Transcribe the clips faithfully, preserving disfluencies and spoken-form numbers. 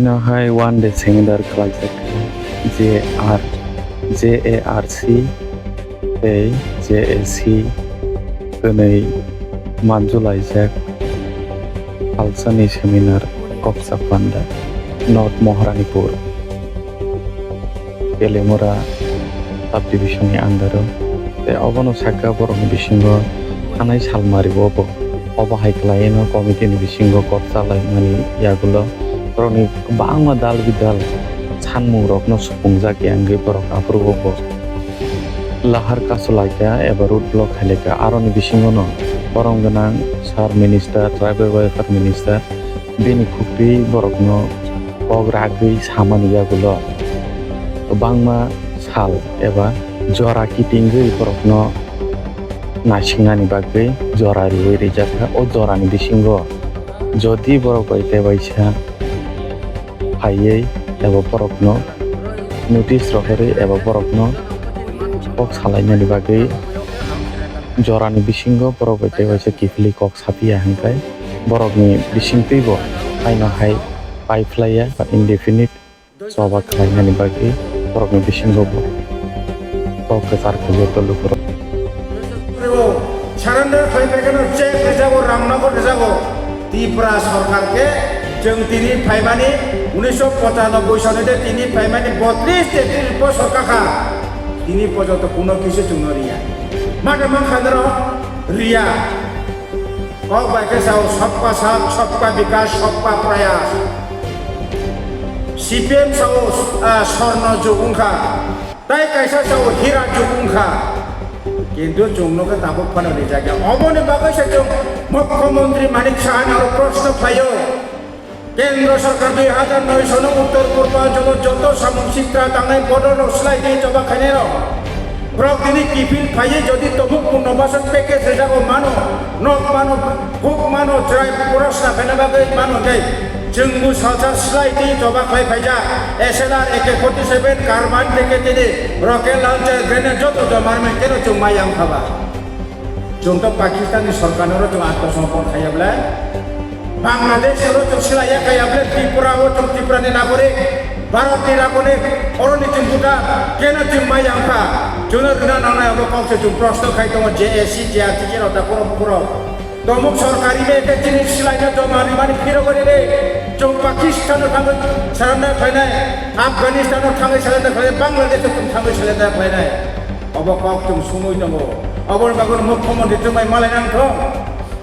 Hai one day seminar khlaijak J R, J A R C tei J A C kwnwi manjulaijak halsani seminar Koksa Panda, North Moharanipur, Telemura subdivision ni under o. Tei obono saka borokni bisingo thanai salmari o bo. Obo hai khlaiwi no committee ni bisingo kok chalaimani yagulo borokni kwbangma dal bidal sanmungrokno supungjak ya wngwi borok aphuru o bo lahar kachulaikha eba road block khailaikha. Aroni bisingono borom gwnang Sir Minister, Tribal Welfare Minister, bini khuktwi borokno kok ragwi samani yagulo kwbangma sal eba jora kitingwi borokno naisingnani bagwi jora riwi rijakha. O jorani bisingo jodi borok bai tei waisa phaiwi eba borokno notice rohorwi eba borokno kok salainani bagwi jorani bisingo borok bai tei waisa kiphilwi kok saphiya hwnkhe borokni bisingtwibo haino hai paiphlaiya ba indefinite choba khlainani bagwi borokni bisingo bo kok kwchar khaio tolukurok. Surrender khlai phaikhe no check rijago, Ramnagar rijago. Tripura sarkar khe chwng tini phaimani unisho pochanoboi soni de tini phaimani botris tetris bosor kakha. Tini porjonto kuno kisu chwngno riya. Mane mankha norok riya. Kok bai khe sao sabka sath, sabka bikas, sabka prayas. C P M sao, ah, sorno jug wngkha. Tai kaisa sao hira jug wngkha. Kintu chwngno khe tabuk phano rijak ya. Oboni bagwi se chwng Mukhyamantri Manik Sahani oro proshno khlaio. Kendra sarkar dui hazar noi sono uttor purbanchalo joto samung sitra tangnai bodolrok swlai tei choba khainairok. Borok tini kiphil phaiwi jodi tabuk punno basak package rijago mano, nok mano, huk mano, chwrai pura sna khaina bagwi mano tei chwngbo salsa swlai tei choba khlai phaijak S L R A K forty seven carbine package tini rocket launcher grenade joto joma rwmani keno chwng mai yang phaba. Chwng to Pakistan ni sorkar no chwng atmosomorpon khaiya ble, Bangladesh no chwng swlaiya khaiya ble, Tripura o chwng Tripura ni nagorik, Bharat ni nagorik, oro ni chwng buta keno chwng mai yang kha. Chwng no rwna nangnai abo kok se chwng proshno khai tongo J A C, J R C C rok da kuro kuro. Tomuk sorkari be ke chini swlaina joma rimani phiro gori re. Chwng Pakistan no thangwi surrender khlainai, Afghanistan no thangwi surrender khlainai, Bangladesh no chwng thangwi surrender khlainai. Obo kok chwng sumui tongo. Oboni bagwi Mukhyamantri chwng bai malai nang thong.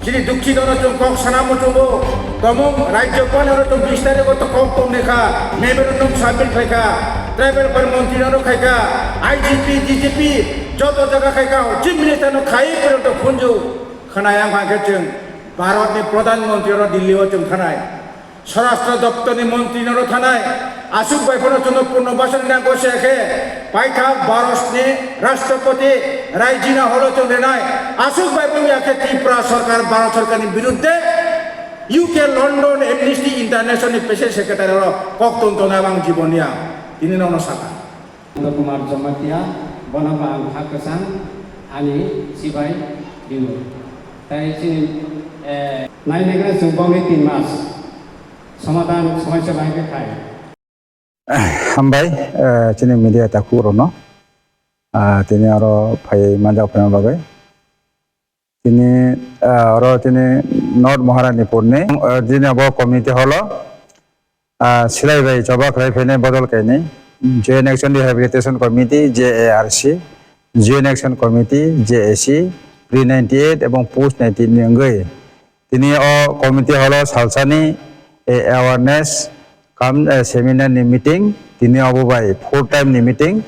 Chini dukhi dono chwng kok sana muchungo. Tomung Rajyapal oro chwng bis tarikh o to kok tongni kha. Memorandum submit khai kha. Tribal Welfare Montri no khai kha. I G P, D G P joto jaga khai kha. Chief Minister no khai phano to khunju. Khwnaya wngkha khe chwng Bharatni Pradhan Montri oro Delhi o chwng thanai. Swarashtra Doptorni Montri no thanai. Aswk bai phano chwngno Purno Basan ni nang gosi khe paithak Bharotni Rashtrapati Raisina Hall o chwng rinai. Aswk bai phano ya khe Tripura Sarkar Bharat Sarkarni birudde U K London Amnesty International ni Special Secretary oro kok tong tongnai ang jibon ya. Tini nono sakha. Nanda Kumar Jamatia, bono bo ang kha kwchang, ani chibai rw-o. Tai chini, eh, nai nai khe chwng bokni tin mas somadhan somosya bai khe khai. Hambai, eh, chini media takhuk rokno, ah, tini oro phai manjak phaima bagwi. Tini, ah, oro tini North Maharanipur ni, ah, tini abo community hall o, ah, silai bai choba khlai phainai bodol kainwi Joint Action Rehabilitation Committee, J A R C, Joint Action Committee, J A C, Pre ninety eight ebong Post ninety eight ni wngwi tini o community hall o salsani, eh, awareness cum, eh, seminar ni meeting, tini obo bai four time ni meeting.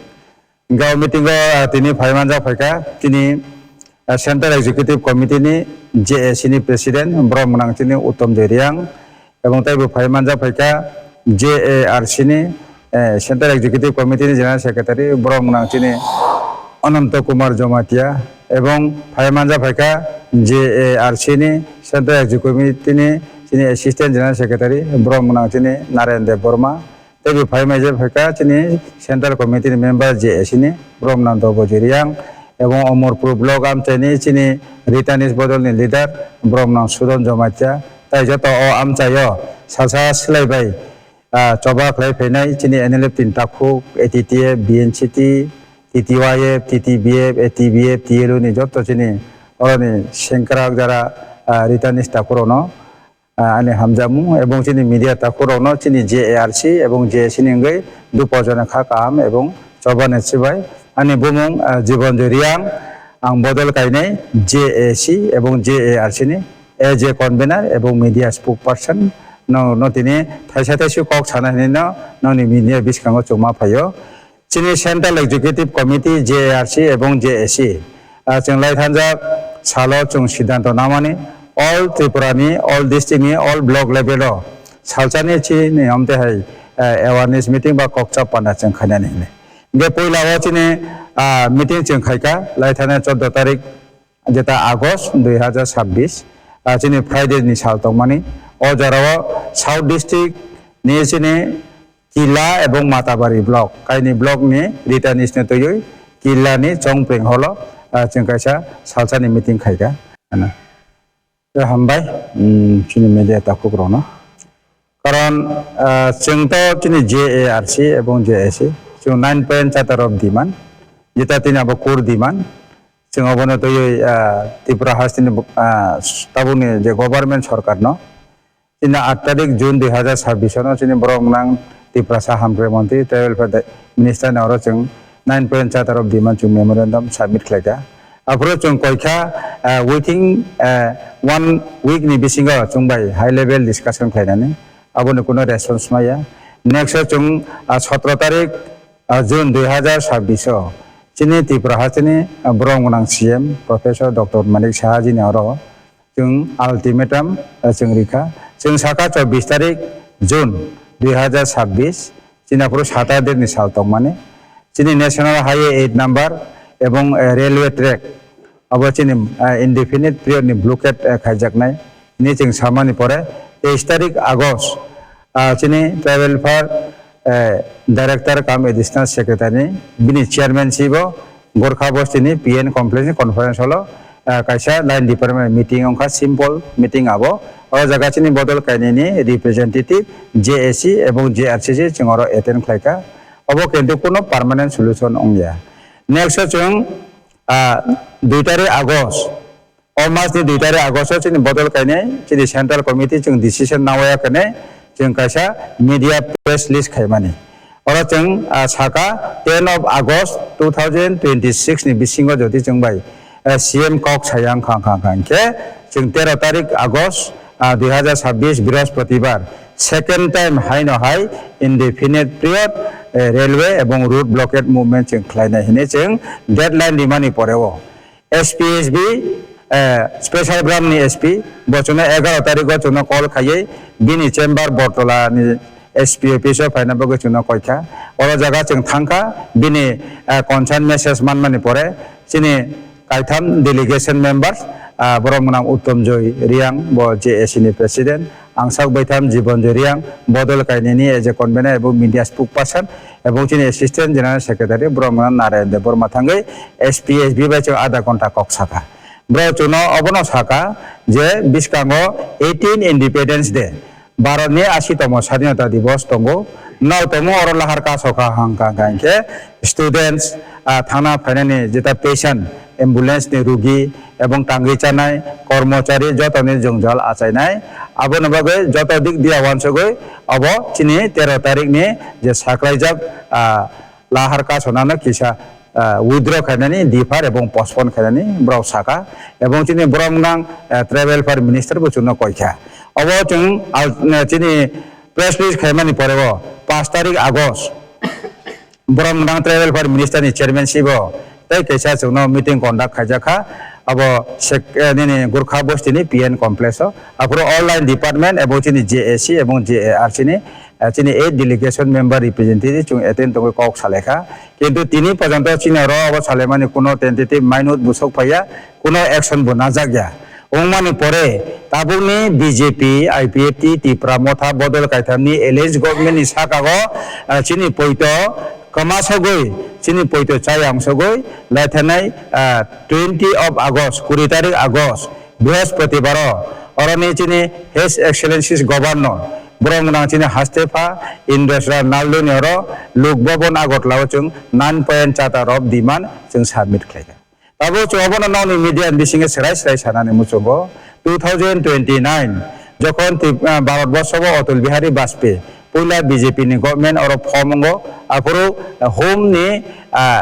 Hingke o meeting o, ah, tini phai manjak phaikha, tini, ah, Central Executive Committee ni J A C ni President, borok mwnang chini Uttom Joy Reang, ebong teibo phai manjak phaikha J A R C ni, eh, Central Executive Committee ni General Secretary, borok mwnang chini Ananto Kumar Jamatia, ebong phai manjak phaikha J A R C ni Central Executive Committee ni chini Assistant General Secretary, borok mwnang chini Naren Debbarma, teibo phai manjak phaikha chini Central Committee ni member J A C ni, borok mwnang Dobo Jiriang, ebong Omorpur block amchaini chini Ritanis bodol ni leader, borok mwnang Sudon Jamatia, tai joto o amchaio salsa silai bai ah, choba khlai phainai chini N L F tin takhuk, A T T F, B N C T, T T Y F, T T B F, A T B F, T L U ni joto chini oroni sengkrak jara, ah, returnees takhukrokno, ah, ani hamjakmung ebong chini media takhukrokno chini J A R C ebong J A C ni wngwi dupo jana kha kaham ebong choba ni chibai ani bumung, ah, Jibanjoy Reang, ang bodol kainai J A C ebong J A R C ni as a convener ebong media spokesperson no, no tini thaisa thaisi kok sana hinwi no noni media biskango chuma phaio. Chini Central Executive Committee, J A R C ebong J A C, ah, chwng lai thanjak salo chwng siddhanto namani all Tripura ni, all district ni, all block level o salsani chini omte hai, eh, awareness meeting ba kokchap panda chwng khainani hinwi. Hingke puila o chini, ah, meeting chwng khaika lai thani chordo tarik jeta August dui hazar sabbish, ah, chini Friday ni sal tongmani. O jorao South District ni chini Killa ebong Matabari block, kaini block ni returnees ni twiwi Killa ni Chongpreng holo, ah, chwng kaisa salsani meeting khaika. Ano. Tei hambai, mm, chini media takhuk rokno. Karon, ah, chwng to chini J A R C ebong J A C, chwng nine point charter of demand, jeta tini abo core demand, chwng obono twiwi, ah, Tripura hasteni, ah, tabukni je government sorkarno, chini aat tarik June dui hazar sabbish no chini borok nang Tiprasa Hamkrai Montri, Tribal Welfare Minister ni oro chwng nine point charter of demand chwng memorandum submit khlaikha. Aphuru chwng koikha, ah, within, ah, one week ni bisingo chwng bai high level discussion khlainani, aboni kuno response maya. Next o chwng, ah, sotro tarik, ah, June dui hazar sabbish o chini Tripura hasteni, ah, borok gwnang C M Professor Doctor Manik Saha ji ni oro chwng ultimatum, ah, chwng rikha. Chwng sakha chobbish tarik June dui hazar sabbish, chini aphuru Saturday ni sal tongmani. Chini National Highway eight number ebong, eh, railway track abo chini, ah, indefinite period ni blockade, eh, khaijaknai hini chwng samani pore teis tarik August, ah, chini Tribal Welfare, eh, Director cum Additional Secretary ni bini chairmanship o Gorkha Bosti ni P N Complex ni conference hall o, ah, kaisa line department meeting wngkha, simple meeting abo. O jaga chini bodol kainwi ni representative J A C ebong J R C C chwng oro attend khlaikha. Obo kintu kuno permanent solution wngya. Next o chwng, ah, dui tarik August, o mas ni dui tarik August o chini bodol kainai chini Central Committee chwng decision nawaya kane chwng kaisa media press release khaimani. Oro chwng, ah, saka ten of August two thousand twenty-six ni bisingo jodi chwng bai, eh, C M kok saya wngkha, wngkha, wngkha hinkhe chwng tero tarik August, ah, dui hazar sabbish Brihospatibar second time haino hai indefinite period, eh, railway ebong road blockade movement chwng khlainai hinwi chwng deadline rimani poreo. S P S B, eh, Special Branch ni S P, bo chwngno egaroh tarikgo chwngno call khaiwi bini chamber Bortola ni S P office o phaina bagwi chwngno koikha. Oro jaga chwng thangkha, bini, eh, concern message manmani pore chini kaitham delegation members, ah, borok mwnang Uttom Joy Reang, bo J A C ni president, Angsak baitham Jibanjoy Reang, bodol kainwini as a convener ebong media spokesperson ebong chini assistant general secretary borok mwnang Narayan Debbarma thangwi S P S B bai chwng adha ghonta kok sakha. Borok chwngno obono sakha je bwskango eighteen Independence Day, Bharatni ashitomo Sadhinota Divos tongo, nokthoma oro lahar kasokha hangkha hingkha hinkhe students, ah, thangna phainani jeta patient, ambulance ni rugi, ebong tangwi chanai, kormochari jotoni jwngjal achainai. Aboni bagwi joto dik dia uansugwi obo chini tero tarikni je saklaijak, ah, lahar kasonano kisa, ah, withdraw khainani, defer ebong postpone khainani borok sakha. Ebong chini borok nang, ah, tribal welfare minister bo chwngno koikha. Obo chwng al-, chini press release khaimani porebo paanch tarik August. Borok nang tribal welfare minister ni chairmanship o tei kaisa chwngno meeting conduct khaijakha. Abo sek-, eh, nini Gurkha Bosti ni P N complex o. Aphuru all line department abo chini J A C ebong J A R C ni, eh, chini eight delegation member representative chwng attend tongwi kok salaikha. Kintu tini porjonto chini oro abo salaimani kuno tentative minute bo sok phaiya, kuno action bo najak ya. Wngmani pore tabukni B J P, I P F T, Tipra Motha, Bodol Kaithamni alliance government ni saka o, ah, chini poito kwma sogwi, chini poito chayang sogwi, laithanai, ah, twenty of August, kuri tarik August, Brihospotibaro, oroni chini His Excellencies Governor, Borok nang chini haste pha Indra Sra Naldo ni oro Lok Bhavan Agartala o chwng nine point chata rok demand chwng submit khlai kha. Tabuk chwng obono nokni media ni bisingo swrai swrai sanani muchungo two thousand twenty-nine jokhon Trip-, ah, Bharat Borsho o Atal Bihari Bajpayee puila B J P ni government oro form wngo, aphuru Home ni, ah,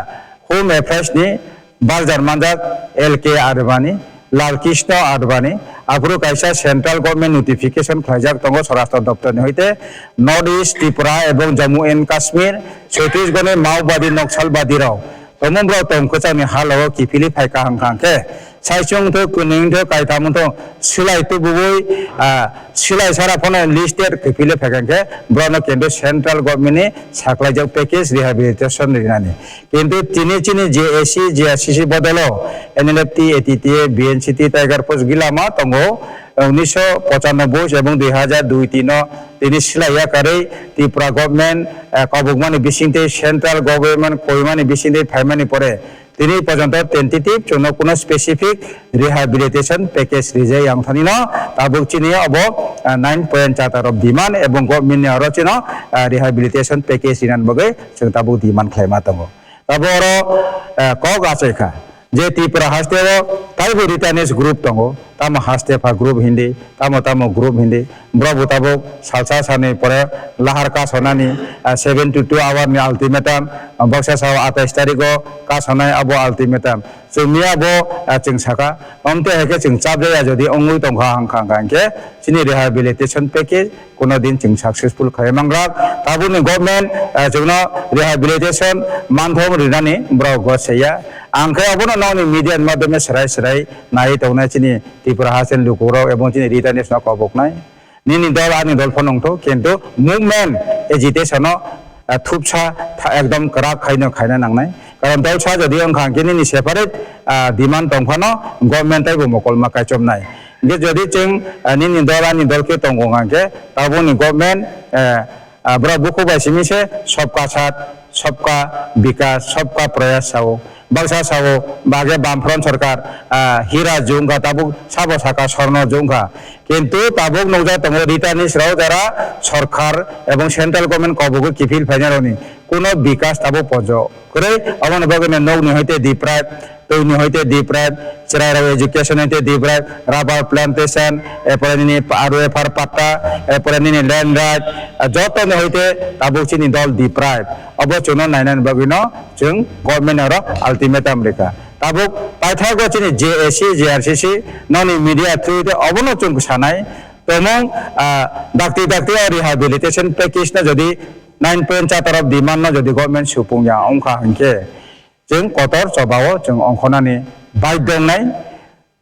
Home Affairs ni barjar manjak L K Advani, Lal Krishna Advani, aphuru kaisa central government notification khlaijak tongo Swarashtra Doptor ni hoite North East Tripura ebong Jammu and Kashmir, Chhattisgarh ni Maobadi Naxalbadi rok. Tongmung borok tong kwchangni halao kiphilwi phaikha hwnkha hwnkhe, saichung wngthok, kwnwi wngthok, kaitham wngthok, swlai tubui, ah, swlai sara phano listed kiphilwi phaikha hwnkhe, borokno kintu central government ni saklaijak package rehabilitation rinani. Kintu tini chini J A C, J R C C bodolo N L F T, A T T A, B N C T, Tiger Force gilama tongo, unisho pochanoboi ebong dui hajar dui tino tini swlaiya karwi Tripura government, eh, kobokmani bisingtwi central government koimani bisingtwi phaimani pore tini porjonto tentative chwngno kuno specific rehabilitation package rijak yang thani no tabuk chini obo, eh, nine point chata rok demand ebong government ni oro chino, eh, rehabilitation package rinani bagwi chwng tabuk demand khlaima tongo. Tabuk oro, eh, kok achai kha. Je Tripura haste o taibo returnees group tongo, tamo haste pha group hindi, tamo tamo group hindi, borok bo tabuk salsa sani pore lahar kasonani, ah, seventy two hour ni ultimatum, ah, baksa sao atais tarikh o kasonai abo ultimatum. Chwng miya bo, ah, chwng saka, omte hai khe chwng chapjaya jodi ongwi tongkha hangkha hangkha hinkhe chini rehabilitation package kuno din chwng successful khlai manglak. Tabukni government, ah, chwngno rehabilitation manthok rinani borok gosaya. Ang khe obono nokni media ni madhyome swrai swrai naiwi tongnai chini Tripura hasteni lukurok ebong chini returnees no koboknai. Nini dol ani dol phano wngthok, kintu movement agitation no, ah, thupsa tha-, ekdom kwrak khaino khaina nangnai. Karon dolsa jodi wngkha hwnkhe nini separate, ah, demand tongphano government taibo mokolma kaichomnai. Hinkhe jodi chwng, ah, nini dol ani dol khe tongo hwnkha hwnkhe tabukni government, eh, ah, borok bukhuk bai simi se sobka sat, sobka bikas, sobka prayas sao. Baksa sao, bage Bamfront sorkar, ah, hira jungkha, tabuk sabo saka sorno jungkha. Kintu tabuk nukjak tongo returnees rok jara sorkar ebong central government kobogwi kiphil phainai rokni kuno bikas tabuk pojo kwrwi. Aboni bagwino nokni hoite deprive, twini hoite deprive, chwrairok education hoite deprive, rubber plantation, erpore nini pa-, R O F R patta, erpore nini land right, ah, jotoni hoite tabuk chini dol deprive. Obo chwngno nainani bagwino chwng government oro ultimatum rikha. Tabuk paithago chini J A C, J R C C nokni media through te obono chwng sanai. Tomung, ah, dakti dakti o rehabilitation package no jodi nine point chata rok demand no jodi government supung ya wngkha hinkhe chwng kotor chobao chwng ongkhornani baidhyo wngnai.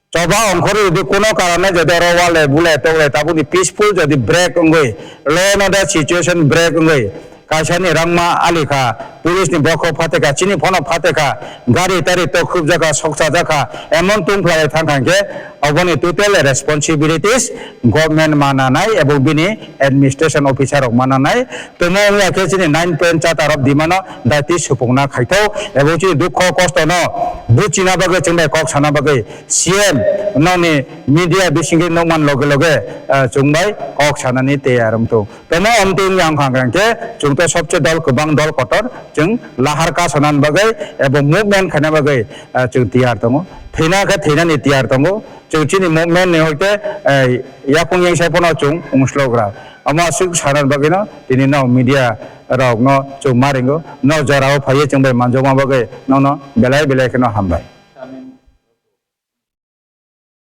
Choba ongkhorwi rwdi kuno karone jodi oro wale bule togle tabukni peaceful jodi break wngwi, law and order situation break wngwi, kaisani rangma alikha, police ni bokhok phatekha, chini phono phatekha, gari tari tokhubjakha, sokchajakha, emon tungphlai thangkha hinkhe oboni total responsibilities government mananai ebong bini administration officer rok mananai. Tomo wngya khe chini nine point chata rok dimano daiti supungna khaithok ebong chini dukho kosto no buchina bagwi chwngbai kok sana bagwi C M nokni media bisingtwi nukman loge loge, ah, chwngbai kok sanani tei arwng tung. Tomo omtwi wngya wngkha hwnkhe chwngto sobse dol kwbang dol kotor chwng lahar ka sanani bagwi ebong movement khaina bagwi, ah, chwng tiyar tongo. Thwina khe thwinani tiyar tongo. Chwng chini movement ni hoite, eh, yakung yengsa phano chwng ungslogra. Omo aswk sanani bagwino tini no media rok no chwng ma ringo. No jorao phaiwi chwng bai manjakma bagwi nono belai belai kheno hambai.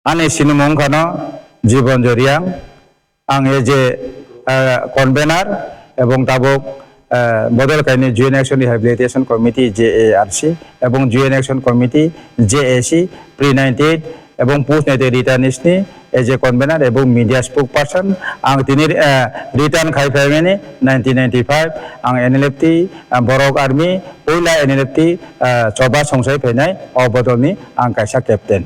Ani sinimung wngkha no Jibon Joriang. Ang A J, eh, convener ebong tabuk, eh, bodol kaini Joint Action Rehabilitation Committee, J A R C, ebong Joint Action Committee, J A C, pre ninety-eight ebong post ninety-eight returnees ni A J convener ebong media spokesperson. Ang tini, eh, return khai phaimani nineteen ninety-five, ang N L F T, eh, Borok Army, puila N L F T, eh, choba songsai phainai o bodolni ang kaisa captain.